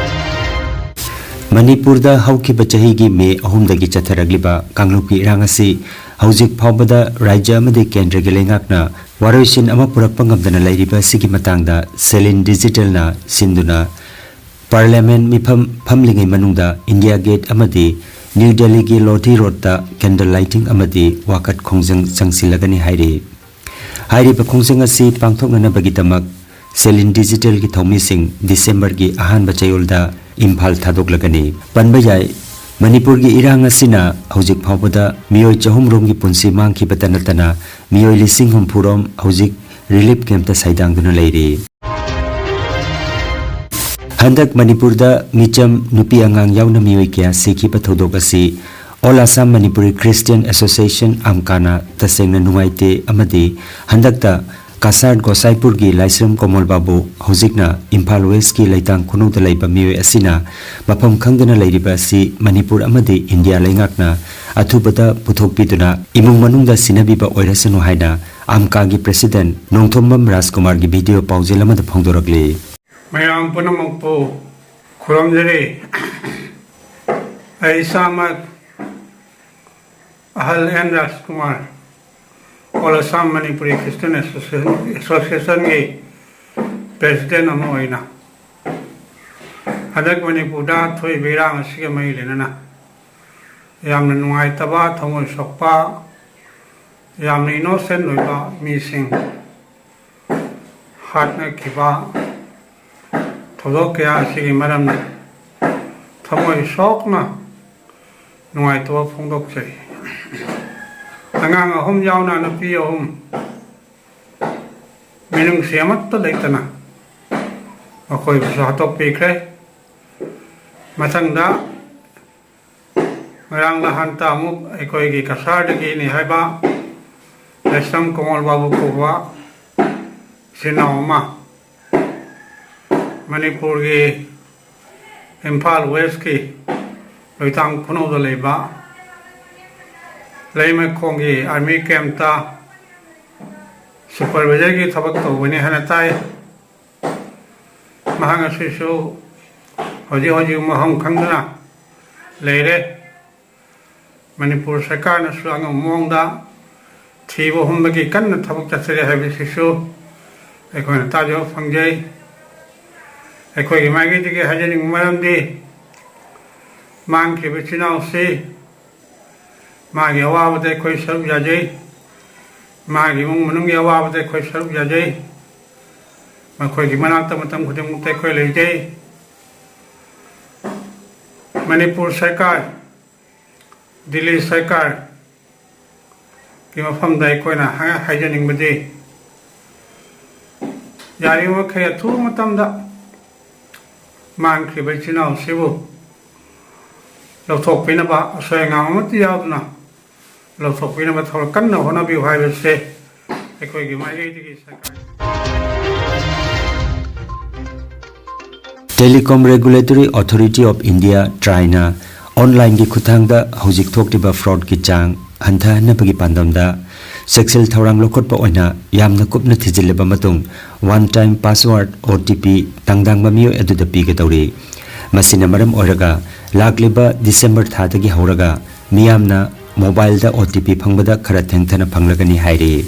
ꯃꯅꯤꯄꯨꯔꯗ ꯍꯧꯈꯤꯕ ꯆꯍꯤꯒꯤ ꯃꯦ ꯑꯍꯨꯝꯗꯒꯤ ꯆꯠꯊꯔꯛꯂꯤꯕ ꯀꯥꯡꯂꯨꯞꯀꯤ ꯏꯔꯥꯡ ꯑꯁꯤ ꯍꯧꯖꯤꯛ ꯐꯥꯎꯕꯗ ꯔꯥꯖ꯭ꯌ ꯑꯃꯗꯤ ꯀꯦꯟꯗ꯭ꯔꯒꯤ ꯂꯩꯉꯥꯛꯅ ꯋꯥꯔꯣꯏꯁꯤꯟ ꯑꯃ ꯄꯨꯔꯛꯄ ꯉꯝꯗꯅ ꯂꯩꯔꯤꯕ ꯑꯁꯤꯒꯤ ꯃꯇꯥꯡꯗ ꯁꯦꯂꯤꯟ ꯗꯤꯖꯤꯇꯦꯜꯅ ꯁꯤꯟꯗꯨꯅ ꯄꯥꯔꯂꯤꯌꯥꯃꯦꯟꯠ ꯃꯤꯐꯝ ꯐꯝꯂꯤꯉꯩ ꯃꯅꯨꯡꯗ ꯏꯟꯗꯤꯌꯥ ꯒꯦꯠ ꯑꯃꯗꯤ ꯅ꯭ꯌꯨ ꯗꯦꯜꯂꯤꯒꯤ ꯂꯣꯙꯤ ꯔꯣꯗꯇ ꯀꯦꯟꯗꯜ ꯂꯥꯏꯇꯤꯡ ꯑꯃꯗꯤ ꯋꯥꯀꯠ ꯈꯣꯡꯖꯪ ꯆꯪꯁꯤꯜꯂꯒꯅꯤ ꯍꯥꯏꯔꯤ꯫ ꯍꯥꯏꯔꯤꯕ ꯈꯣꯡꯖꯪ ꯑꯁꯤ ꯄꯥꯡꯊꯣꯛꯅꯅꯕꯒꯤꯗꯃꯛ ꯁꯦꯂꯤꯟ ꯗꯤꯖꯤꯇꯦꯜꯒꯤ ꯊꯧꯃꯤꯁꯤꯡ ꯗꯤꯁꯦꯝꯕꯔꯒꯤ ꯑꯍꯥꯟꯕ ꯆꯌꯣꯜꯗ ꯏꯝꯐꯥꯜ ꯊꯥꯗꯣꯛꯂꯒꯅꯤ꯫ ꯄꯟꯕ ꯌꯥꯏ, ꯃꯅꯤꯄꯨꯔꯒꯤ ꯏꯔꯥꯡ ꯑꯁꯤꯅ ꯍꯧꯖꯤꯛ ꯐꯥꯎꯕꯗ ꯃꯤꯑꯣꯏ ꯆꯍꯨꯝ ꯔꯣꯝꯒꯤ ꯄꯨꯟꯁꯤ ꯃꯥꯡꯈꯤꯕꯇ ꯅꯠꯇꯅ ꯃꯤꯑꯣꯏ ꯂꯤꯁꯤꯡ ꯍꯨꯝꯐꯨ ꯔꯣꯝ ꯍꯧꯖꯤꯛ ꯔꯤꯂꯤꯐ ꯀꯦꯝꯞꯇ ꯁꯩꯗꯥꯡꯗꯨꯅ ꯂꯩꯔꯤ꯫ ꯍꯟꯗꯛ ꯃꯅꯤꯄꯨꯔꯗ ꯃꯤꯆꯝ ꯅꯨꯄꯤ ꯑꯉꯥꯡ ꯌꯥꯎꯅ ꯃꯤꯑꯣꯏ ꯀꯌꯥ ꯁꯤꯈꯤꯕ ꯊꯧꯗꯣꯛ ꯑꯁꯤ All Assam Manipuri Christian Association, ꯑꯝꯀꯥꯅ ꯇꯁꯦꯡꯅ ꯅꯨꯡꯉꯥꯏꯇꯦ ꯑꯃꯗꯤ ꯍꯟꯗꯛꯇ ꯀꯁꯥꯔ ꯒꯣꯁꯥꯏꯄꯨꯔꯒꯤ ꯂꯥꯏꯁ꯭ꯔꯝ ꯀꯣꯃꯜ ꯕꯥꯕꯨ, ꯍꯧꯖꯤꯛꯅ ꯏꯝꯐꯥꯜ ꯋꯦꯁ꯭ꯠꯀꯤ ꯂꯩꯇꯥꯡ ꯈꯨꯅꯧꯗ ꯂꯩꯕ ꯃꯤꯑꯣꯏ ꯑꯁꯤꯅ ꯃꯐꯝ ꯈꯪꯗꯅ ꯂꯩꯔꯤꯕ ꯑꯁꯤ ꯃꯅꯤꯄꯨꯔ ꯑꯃꯗꯤ ꯏꯟꯗꯤꯌꯥ ꯂꯩꯉꯥꯛꯅ ꯑꯊꯨꯕꯗ ꯄꯨꯊꯣꯛꯄꯤꯗꯨꯅ ꯏꯃꯨꯡ ꯃꯅꯨꯡꯗ ꯁꯤꯟꯅꯕꯤꯕ ꯑꯣꯏꯔꯁꯅꯨ ꯍꯥꯏꯅ ꯑꯝꯀꯥꯒꯤ ꯄ꯭ꯔꯦꯁꯤꯗꯦꯟꯠ ꯅꯣꯡꯊꯣꯝꯕꯝ ꯔꯥꯖꯀꯨꯃꯥꯔꯒꯤ ꯚꯤꯗꯤꯑꯣ ꯄꯥꯎꯖꯦꯜ ꯑꯃꯗ ꯐꯣꯡꯗꯣꯔꯛꯂꯤ꯫ ꯃꯌꯥꯝ ꯄꯨꯝꯅꯃꯛꯄꯨ ꯈꯨꯔꯨꯝꯖꯔꯤ꯫ ꯑꯩ ꯏꯁꯥꯃꯛ ꯑꯍꯜ N Rajkumar, All Assam Manipuri Christian Association, Associationꯒꯤ ꯄ꯭ꯔꯦꯁꯤꯗꯦꯟꯠ ꯑꯃ ꯑꯣꯏꯅ ꯍꯟꯗꯛ ꯃꯅꯤꯄꯨꯔꯗ ꯊꯣꯛꯏꯕ ꯏꯔꯥꯡ ꯑꯁꯤꯒ ꯃꯔꯤ ꯂꯩꯅꯅ ꯌꯥꯝꯅ ꯅꯨꯡꯉꯥꯏꯇꯕ, ꯊꯃꯣꯏ ꯁꯣꯛꯄ, ꯌꯥꯝꯅ ꯏꯅꯣꯁꯦꯟꯠ ꯑꯣꯏꯕ ꯃꯤꯁꯤꯡ ꯍꯥꯠꯅꯈꯤꯕ ꯊꯧꯗꯣꯛ ꯀꯌꯥ ꯑꯁꯤꯒꯤ ꯃꯔꯝꯗ ꯊꯃꯣꯏ ꯁꯣꯛꯅ ꯅꯨꯡꯉꯥꯏꯇꯕ ꯐꯣꯡꯗꯣꯛꯆꯔꯤ꯫ ꯑꯉꯥꯡ ꯑꯍꯨꯝ ꯌꯥꯎꯅ ꯅꯨꯄꯤ ꯑꯍꯨꯝ, ꯃꯤꯅꯨꯡꯁꯤ ꯑꯃꯠꯇ ꯂꯩꯇꯅ ꯃꯈꯣꯏꯕꯨꯁꯨ ꯍꯥꯠꯇꯣꯛꯄꯤꯈ꯭ꯔꯦ꯫ ꯃꯊꯪꯗ ꯉꯔꯥꯡ ꯅꯍꯥꯟꯇ ꯑꯃꯨꯛ ꯑꯩꯈꯣꯏꯒꯤ ꯀꯁꯥꯔꯗꯒꯤꯅꯤ ꯍꯥꯏꯕ ꯂꯩꯁ꯭ꯔꯝ ꯀꯣꯃꯣꯜ ꯕꯥꯕꯨ ꯀꯧꯕ ꯏꯆꯤꯟ ꯏꯅꯥꯎ ꯑꯃ ꯃꯅꯤꯄꯨꯔꯒꯤ ꯏꯝꯐꯥꯜ ꯋꯦꯁꯀꯤ ꯂꯣꯏꯇꯥꯡ ꯈꯨꯅꯧꯗ ꯂꯩꯕ ꯂꯩꯃꯈꯣꯡꯒꯤ ꯑꯥꯔꯃꯤ ꯀꯦꯝꯞꯇ ꯁꯨꯄꯔꯚꯥꯏꯖꯔꯒꯤ ꯊꯕꯛ ꯇꯧꯕꯅꯤ ꯍꯥꯏꯅ ꯇꯥꯏ꯫ ꯃꯍꯥꯛ ꯑꯁꯤꯁꯨ ꯍꯧꯖꯤꯛ ꯍꯧꯖꯤꯛ ꯃꯐꯝ ꯈꯪꯗꯅ ꯂꯩꯔꯦ꯫ ꯃꯅꯤꯄꯨꯔ ꯁꯔꯀꯥꯔꯅꯁꯨ ꯑꯉꯝꯕ ꯃꯑꯣꯡꯗ ꯊꯤꯕ ꯍꯨꯝꯕꯒꯤ ꯀꯟꯅ ꯊꯕꯛ ꯆꯠꯊꯔꯤ ꯍꯥꯏꯕꯁꯤꯁꯨ ꯑꯩꯈꯣꯏꯅ ꯇꯥꯖꯕ ꯐꯪꯖꯩ꯫ ꯑꯩꯈꯣꯏꯒꯤ ꯃꯥꯏꯀꯩꯗꯒꯤ ꯍꯥꯏꯖꯅꯤꯡꯕ ꯃꯔꯝꯗꯤ ꯃꯥꯡꯈꯤꯕ ꯏꯆꯤꯟ ꯏꯅꯥꯎꯁꯤ ꯃꯥꯒꯤ ꯑꯋꯥꯕꯗ ꯑꯩꯈꯣꯏ ꯁꯔꯨꯛ ꯌꯥꯖꯩ, ꯃꯥꯒꯤ ꯏꯃꯨꯡ ꯃꯅꯨꯡꯒꯤ ꯑꯋꯥꯕꯗ ꯑꯩꯈꯣꯏ ꯁꯔꯨꯛ ꯌꯥꯖꯩ, ꯃꯈꯣꯏꯒꯤ ꯃꯅꯥꯛꯇ ꯃꯇꯝ ꯈꯨꯗꯤꯡꯃꯛꯇ ꯑꯩꯈꯣꯏ ꯂꯩꯖꯩ꯫ ꯃꯅꯤꯄꯨꯔ ꯁꯔꯀꯥꯔ, ꯗꯤꯜꯂꯤ ꯁꯔꯀꯥꯔꯒꯤ ꯃꯐꯝꯗ ꯑꯩꯈꯣꯏꯅ ꯍꯥꯏꯖꯅꯤꯡꯕꯗꯤ ꯌꯥꯔꯤꯕꯃꯈꯩ ꯑꯊꯨꯕ ꯃꯇꯝꯗ ꯃꯥꯡꯈ꯭ꯔꯤꯕ ꯏꯆꯤꯟ ꯏꯅꯥꯎꯁꯤꯕꯨ ꯂꯧꯊꯣꯛꯄꯤꯅꯕ, ꯑꯁꯣꯏ ꯑꯉꯥꯝ ꯑꯃꯠꯇ ꯌꯥꯎꯗꯅ ꯂꯧꯊꯣꯛꯄꯤꯅꯕ ꯊꯕꯛ ꯀꯟꯅ ꯍꯣꯠꯅꯕꯤꯌꯨ ꯍꯥꯏꯕꯁꯦ ꯑꯩꯈꯣꯏꯒꯤ ꯃꯥꯏꯀꯩꯗꯒꯤ ꯁꯔꯀꯥꯔ Telecom Regulatory Authority of India, TRAI ꯅ online ꯒꯤ ꯈꯨꯠꯊꯥꯡꯗ ꯍꯧꯖꯤꯛ ꯊꯣꯛꯂꯤꯕ fraud ꯀꯤ ꯆꯥꯡ ꯍꯟꯊꯍꯟꯅꯕꯒꯤ ꯄꯥꯟꯗꯝꯗ ꯆꯦꯛꯁꯤꯜ ꯊꯧꯔꯥꯡ ꯂꯧꯈꯠꯄ ꯑꯣꯏꯅ ꯌꯥꯝꯅ ꯀꯨꯞꯅ ꯊꯤꯖꯤꯜꯂꯕ ꯃꯇꯨꯡ one time password, O T P, ꯇꯥꯡꯗꯥꯡꯕ ꯃꯤꯑꯣꯏ ꯑꯗꯨꯗ ꯄꯤꯒꯗꯧꯔꯤ꯫ ꯃꯁꯤꯅ ꯃꯔꯝ ꯑꯣꯏꯔꯒ ꯂꯥꯛꯂꯤꯕ December ꯊꯥꯗꯒꯤ ꯍꯧꯔꯒ ꯃꯤꯌꯥꯝꯅ mobile ꯗ O T P ꯐꯪꯕꯗ ꯈꯔ ꯊꯦꯡꯊꯅ ꯐꯪꯂꯒꯅꯤ ꯍꯥꯏꯔꯤ꯫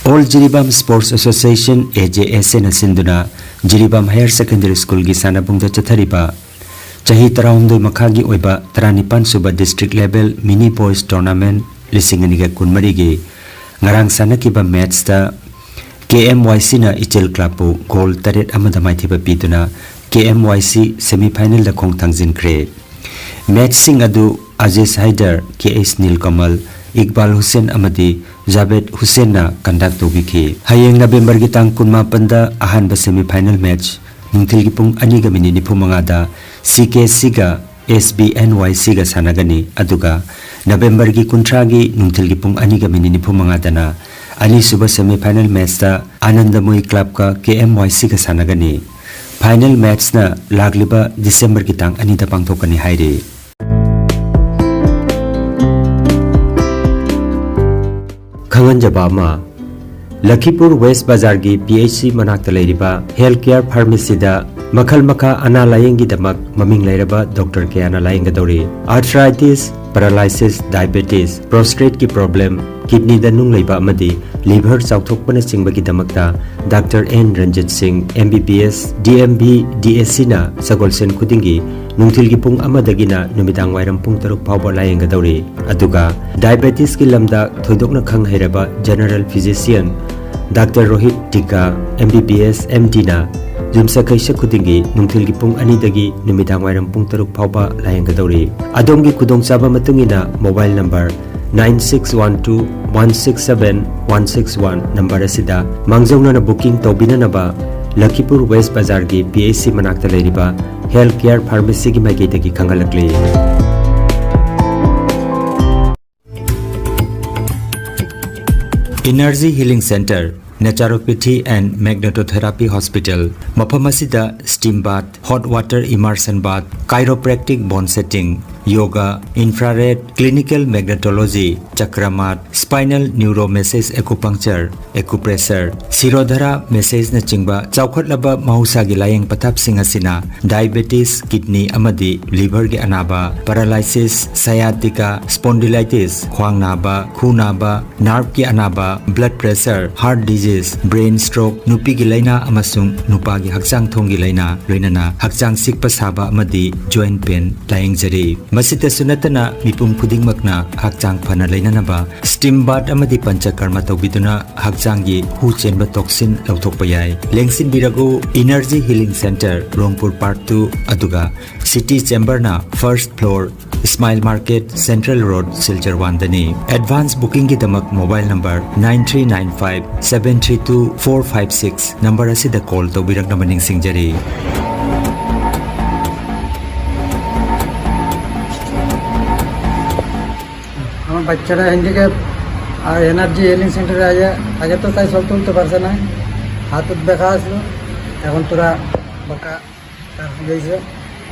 All Jiribam Sports Association, A J S A ꯅ ꯁꯤꯟꯗꯨꯅ ꯖꯤꯔꯤꯕꯥꯝ Higher Secondary School ꯒꯤ ꯁꯥꯟꯅꯕꯨꯡꯗ ꯆꯠꯊꯔꯤꯕ ꯆꯍꯤ ꯇꯔꯥꯍꯨꯝꯗꯣꯏ ꯃꯈꯥꯒꯤ ꯑꯣꯏꯕ ꯇꯔꯥꯅꯤꯄꯥꯟ ꯁꯨꯕ District Level Mini Boys Tournament ꯂꯤꯁꯤꯡ ꯑꯅꯤꯒ ꯀꯨꯟꯃꯔꯤꯒꯤ ꯉꯔꯥꯡ ꯁꯥꯟꯅꯈꯤꯕ match ꯇ K M Y C ꯅ ꯏꯆꯦꯜ Club ꯄꯨ goal ꯇꯔꯦꯠ ꯑꯃꯗ ꯃꯥꯏꯊꯤꯕ ꯄꯤꯗꯨꯅ K M Y C semi final ꯗ ꯈꯣꯡ ꯊꯥꯡꯖꯤꯟꯈ꯭ꯔꯦ꯫ Match ꯁꯤꯡ ꯑꯗꯨ ꯑꯖꯤꯁ ꯍꯥꯏꯗꯔ, K H ꯅꯤꯜꯀꯃꯜ, ꯏꯛꯕꯥꯜ ꯍꯨꯁꯦꯟ ꯑꯃꯗꯤ ꯖꯥꯕꯦꯗ ꯍꯨꯁꯦꯟꯅ conduct ꯇꯧꯕꯤꯈꯤ꯫ ꯍꯌꯦꯡ ꯅꯕꯦꯝꯕꯔꯒꯤ ꯇꯥꯡ ꯀꯨꯟꯃꯥꯄꯟꯗ ꯑꯍꯥꯟꯕ semi final match ꯅꯨꯡꯊꯤꯜꯒꯤ ꯄꯨꯡ ꯑꯅꯤꯒ minute ꯅꯤꯐꯨ ꯃꯉꯥꯗ CKSCꯒ SBNYCꯒ ꯁꯥꯟꯅꯒꯅꯤ꯫ ꯑꯗꯨꯒ ꯅꯕꯦꯝꯕꯔꯒꯤ ꯀꯨꯟꯊ꯭ꯔꯥꯒꯤ ꯅꯨꯡꯊꯤꯜꯒꯤ ꯄꯨꯡ ꯑꯅꯤꯒ minute ꯅꯤꯐꯨ ꯃꯉꯥꯗꯅ ꯑꯅꯤꯁꯨꯕ semi final matchꯇ ꯑꯥꯅꯟꯗꯃꯣꯏ clubꯀ KMYCꯒ ꯁꯥꯟꯅꯒꯅꯤ꯫ Final matchꯅ ꯂꯥꯛꯂꯤꯕ ꯗꯤꯁꯦꯝꯕꯔꯒꯤ ꯇꯥꯡ ꯑꯅꯤꯗ ꯄꯥꯡꯊꯣꯛꯀꯅꯤ ꯍꯥꯏꯔꯤ꯫ ꯈꯪꯍꯟꯖꯕ ꯑꯃ, ꯂꯈꯤꯄꯨꯔ ꯋꯦꯁ ꯕꯖꯥꯔꯒꯤ PHC ꯃꯅꯥꯛꯇ ꯂꯩꯔꯤꯕ Health Care Pharmacyꯗ ꯃꯈꯜ ꯃꯈꯥ ꯑꯅꯥ ꯂꯥꯌꯦꯡꯒꯤꯗꯃꯛ ꯃꯃꯤꯡ ꯂꯩꯔꯕ ꯗꯣꯛꯇꯔ ꯀꯌꯥꯅ ꯂꯥꯌꯦꯡꯒꯗꯧꯔꯤ꯫ Arthritis, paralysis, diabetes, prostateꯀꯤ problem, kidneyꯗ ꯅꯨꯡ ꯂꯩꯕ ꯑꯃꯗꯤ liver ꯆꯥꯎꯊꯣꯛꯄꯅꯆꯤꯡꯕꯒꯤꯗꯃꯛꯇ ꯗꯥꯛꯇꯔ ꯑꯦꯟ ꯔꯟꯖꯤꯠ ꯁꯤꯡ, MBBS, DMB, DACꯅ ꯁꯒꯣꯜꯁꯦꯟ ꯈꯨꯗꯤꯡꯒꯤ ꯅꯨꯡꯊꯤꯜꯒꯤ ꯄꯨꯡ ꯑꯃꯗꯒꯤꯅ ꯅꯨꯃꯤꯗꯥꯡ ꯋꯥꯏꯔꯝ ꯄꯨꯡ ꯇꯔꯨꯛ ꯐꯥꯎꯕ ꯂꯥꯌꯦꯡꯒꯗꯧꯔꯤ꯫ ꯑꯗꯨꯒ diabetesꯀꯤ ꯂꯝꯗ ꯊꯣꯏꯗꯣꯛꯅ ꯈꯪ ꯍꯩꯔꯕ general physician doctor Rohit Tikka, MBBS, MDꯅ ꯌꯨꯝꯁꯀꯩꯁ ꯈꯨꯗꯤꯡꯒꯤ ꯅꯨꯡꯊꯤꯜꯒꯤ ꯄꯨꯡ ꯑꯅꯤꯗꯒꯤ ꯅꯨꯃꯤꯗꯥꯡ ꯋꯥꯏꯔꯝ ꯄꯨꯡ ꯇꯔꯨꯛ ꯐꯥꯎꯕ ꯂꯥꯌꯦꯡꯒꯗꯧꯔꯤ꯫ ꯑꯗꯣꯝꯒꯤ ꯈꯨꯗꯣꯡꯆꯥꯕ ꯃꯇꯨꯡ ꯏꯟꯅ mobile number nine six one two one six seven one six one number ꯑꯁꯤꯗ ꯃꯥꯡꯖꯧꯅꯅ booking ꯇꯧꯕꯤꯅꯅꯕ ꯂꯈꯤꯄꯨꯔ ꯋꯦꯁ ꯕꯖꯥꯔꯒꯤ PHC ꯃꯅꯥꯛꯇ ꯂꯩꯔꯤꯕ Health Care Pharmacyꯒꯤ ꯃꯥꯏꯀꯩꯗꯒꯤ ꯈꯪꯍꯜꯂꯛꯂꯤ꯫ Energy Healing Center, Naturopathy and Magnetotherapy Hospital, ꯃꯐꯝ ꯑꯁꯤꯗ steam bath, hot water immersion bath, chiropractic bone setting, yoga, infrared, clinical magnetology, chakra mat, spinal neuromassage acupuncture, acupressure, Shirodhara massageꯅꯆꯤꯡꯕ ꯆꯥꯎꯈꯠꯂꯕ ꯃꯍꯧꯁꯥꯒꯤ ꯂꯥꯌꯦꯡ ꯄꯊꯥꯞꯁꯤꯡ ꯑꯁꯤꯅ diabetes, kidney ꯑꯃꯗꯤ liverꯒꯤ ꯑꯅꯥꯕ, paralysis, sciatica, spondylitis, ꯈ꯭ꯋꯥꯡ ꯅꯥꯕ, ꯈꯨ ꯅꯥꯕ, nerveꯀꯤ ꯑꯅꯥꯕ, blood pressure, heart disease, brain stroke, ꯅꯨꯄꯤꯒꯤ ꯂꯥꯏꯅꯥ ꯑꯃꯁꯨꯡ ꯅꯨꯄꯥꯒꯤ ꯍꯛꯆꯥꯡ ꯊꯣꯡꯒꯤ ꯂꯥꯏꯅꯥ, ꯂꯣꯏꯅꯅ ꯍꯛꯆꯥꯡ ꯆꯤꯛꯄ ꯁꯥꯕ ꯑꯃꯗꯤ joint pain ꯂꯥꯌꯦꯡꯖꯔꯤ꯫ ꯃꯁꯤꯇꯁꯨ ꯅꯠꯇꯅ, ꯃꯤꯄꯨꯝ ꯈꯨꯗꯤꯡꯃꯛꯅ ꯍꯛꯆꯥꯡ ꯐꯅ ꯂꯩꯅꯅꯕ steam bath ꯑꯃꯗꯤ ꯄꯟꯆꯀꯔꯃ ꯇꯧꯕꯤꯗꯨꯅ ꯍꯛꯆꯥꯡꯒꯤ ꯍꯨ ꯆꯦꯟꯕ toxin ꯂꯧꯊꯣꯛꯄ ꯌꯥꯏ꯫ ꯂꯦꯡꯁꯤꯟꯕꯤꯔꯛꯎ, Energy Healing Centre, ꯔꯣꯡꯄꯨꯔ Park two, ꯑꯗꯨꯒ City Chamberꯅ first floor, Smile Market, Central Road, Silchar one ꯗꯅꯤ꯫ Advance bookingꯒꯤꯗꯃꯛ mobile number nine three nine five seven three two four five six number ꯑꯁꯤꯗ call ꯇꯧꯕꯤꯔꯛꯅꯕ ꯅꯤꯡꯁꯤꯡꯖꯔꯤ꯫ আমার বাচ্চাটা হ্যান্ডিক্যাপ, আর এনার্জি হিলিং সেন্টারে আগে, আগে তো তাই চলতে উঠতে পারছে না, হাতত ব্যথা আসলো, এখন তোরা বাঁকা তার হয়ে গেছে।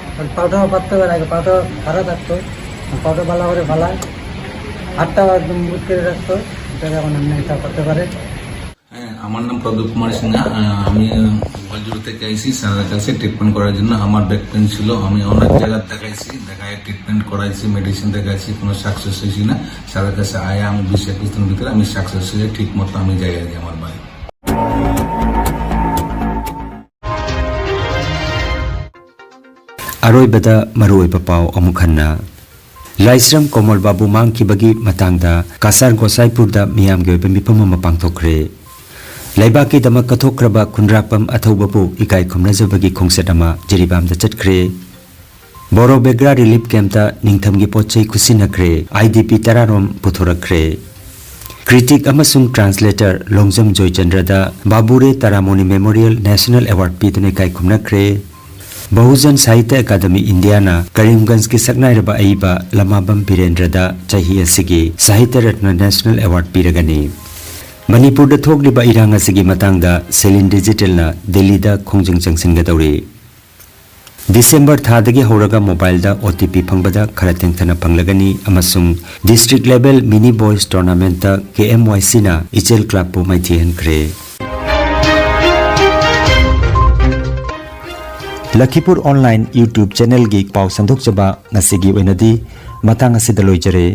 এখন পাউটাও পাততে পারে, আগে পাউটা খাড়া থাকতো, পাউটা ভালো করে ফালায়, হাতটাও একদম মুট করে রাখতো, এটা এখন এমনি এটা করতে পারে। হ্যাঁ, আমার নাম প্রদীপ কুমার সিনহা। আহ, আমি গোয়ালজুড়ি থেকে আইছি স্যারের কাছে ট্রিটমেন্ট করার জন্য। আমার ব্যাক পেন ছিল, আমি অনেক জায়গায় দেখাইছি, দেখায় ট্রিটমেন্ট করাইছি, মেডিসিন দেখাইছি, কোনো সাকসেস হয়েছি না। স্যারের কাছে আয়া আমি বিশ একুশ দিনের ভিতরে আমি সাকসেস হয়ে ঠিক মতো আমি যাই আর কি আমার বাড়ি। ꯑꯔꯣꯏꯕꯗ ꯃꯔꯨꯑꯣꯏꯕ ꯄꯥꯎ ꯑꯃꯨꯛ ꯍꯟꯅ꯫ ꯂꯥꯏꯁ꯭ꯔꯝ ꯀꯣꯃꯜ ꯕꯥꯕꯨ ꯃꯥꯡꯈꯤꯕꯒꯤ ꯃꯇꯥꯡꯗ ꯀꯁꯥꯔ ꯒꯣꯁꯥꯏꯄꯨꯔꯗ ꯃꯤꯌꯥꯝꯒꯤ ꯑꯣꯏꯕ ꯃꯤꯐꯝ ꯑꯃ ꯄꯥꯡꯊꯣꯛꯈ꯭ꯔꯦ꯫ ꯂꯩꯕꯥꯛꯀꯤꯗꯃꯛ ꯀꯠꯊꯣꯛꯈ꯭ꯔꯕ ꯈꯨꯟꯗ꯭ꯔꯥꯛꯄꯝ ꯑꯊꯧꯕꯕꯨ ꯏꯀꯥꯏ ꯈꯨꯝꯅꯖꯕꯒꯤ ꯈꯣꯡꯆꯠ ꯑꯃ ꯖꯤꯔꯤꯕꯥꯝꯗ ꯆꯠꯈ꯭ꯔꯦ꯫ ꯕꯣꯔꯣ ꯕꯦꯒ꯭ꯔꯥ ꯔꯤꯂꯤꯐ ꯀꯦꯝꯞꯇ ꯅꯤꯡꯊꯝꯒꯤ ꯄꯣꯠ ꯆꯩ ꯈꯨꯠꯁꯤꯟꯅꯈ꯭ꯔꯦ꯫ ꯑꯥꯏ ꯗꯤ ꯄꯤ ꯇꯔꯥꯔꯣꯝ ꯄꯨꯊꯣꯔꯛꯈ꯭ꯔꯦ꯫ ꯀ꯭ꯔꯤꯇꯤꯛ ꯑꯃꯁꯨꯡ ꯇ꯭ꯔꯥꯟꯁꯂꯦꯇꯔ ꯂꯣꯡꯖꯝ ꯖꯣꯏꯆꯟꯗ꯭ꯔꯗ ꯕꯥꯕꯨꯔꯦ ꯇꯔꯥꯃꯣꯅꯤ ꯃꯦꯃꯣꯔꯤꯌꯦꯜ ꯅꯦꯁꯅꯦꯜ ꯑꯦꯋꯥꯔꯗ ꯄꯤꯗꯨꯅ ꯏꯀꯥꯏ ꯈꯨꯝꯅꯈ꯭ꯔꯦ꯫ ꯕꯍꯨꯖꯟ ꯁꯥꯍꯤꯇ꯭ꯌ ꯑꯦꯀꯥꯗꯃꯤ ꯏꯟꯗꯤꯌꯥꯅ ꯀꯔꯤꯝꯒꯟꯖꯀꯤ ꯁꯛꯅꯥꯏꯔꯕ ꯑꯏꯕ ꯂꯃꯥꯕꯝ ꯕꯤꯔꯦꯟꯗ꯭ꯔꯗ ꯆꯍꯤ ꯑꯁꯤꯒꯤ ꯁꯥꯍꯤꯇ꯭ꯌ ꯔꯠꯅ ꯅꯦꯁꯅꯦꯜ ꯑꯦꯋꯥꯔꯗ ꯄꯤꯔꯒꯅꯤ꯫ ꯃꯅꯤꯄꯨꯔꯗ ꯊꯣꯛꯂꯤꯕ ꯏꯔꯥꯡ ꯑꯁꯤꯒꯤ ꯃꯇꯥꯡꯗ ꯁꯦꯂꯤꯟ ꯗꯤꯖꯤꯇꯦꯜꯅ ꯗꯤꯜꯂꯤꯗ ꯈꯣꯡꯖꯪ ꯆꯪꯁꯤꯟꯒꯗꯧꯔꯤ꯫ ꯗꯤꯁꯦꯝꯕꯔ ꯊꯥꯗꯒꯤ ꯍꯧꯔꯒ ꯃꯣꯕꯥꯏꯜꯗ ꯑꯣ ꯇꯤ ꯄꯤ ꯐꯪꯕꯗ ꯈꯔ ꯊꯦꯡꯊꯅ ꯐꯪꯂꯒꯅꯤ ꯑꯃꯁꯨꯡ ꯗꯤꯁꯇ꯭ꯔꯤꯛ ꯂꯦꯚꯦꯜ ꯃꯤꯅꯤ ꯕꯣꯏꯁ ꯇꯣꯔꯅꯥꯃꯦꯟꯠꯇ ꯀꯦ ꯑꯦꯝ ꯋꯥꯏ ꯁꯤꯅ ꯏꯆꯦꯜ ꯀ꯭ꯂꯕꯄꯨ ꯃꯥꯏꯊꯤꯍꯟꯈ꯭ꯔꯦ꯫ ꯂꯈꯤꯄꯨꯔ ꯑꯣꯟꯂꯥꯏꯟ YouTube ꯆꯦꯅꯦꯜꯒꯤ ꯄꯥꯎ ꯁꯟꯗꯣꯛꯆꯕ ꯉꯁꯤꯒꯤ ꯑꯣꯏꯅꯗꯤ ꯃꯇꯥꯡ ꯑꯁꯤꯗ ꯂꯣꯏꯖꯔꯦ꯫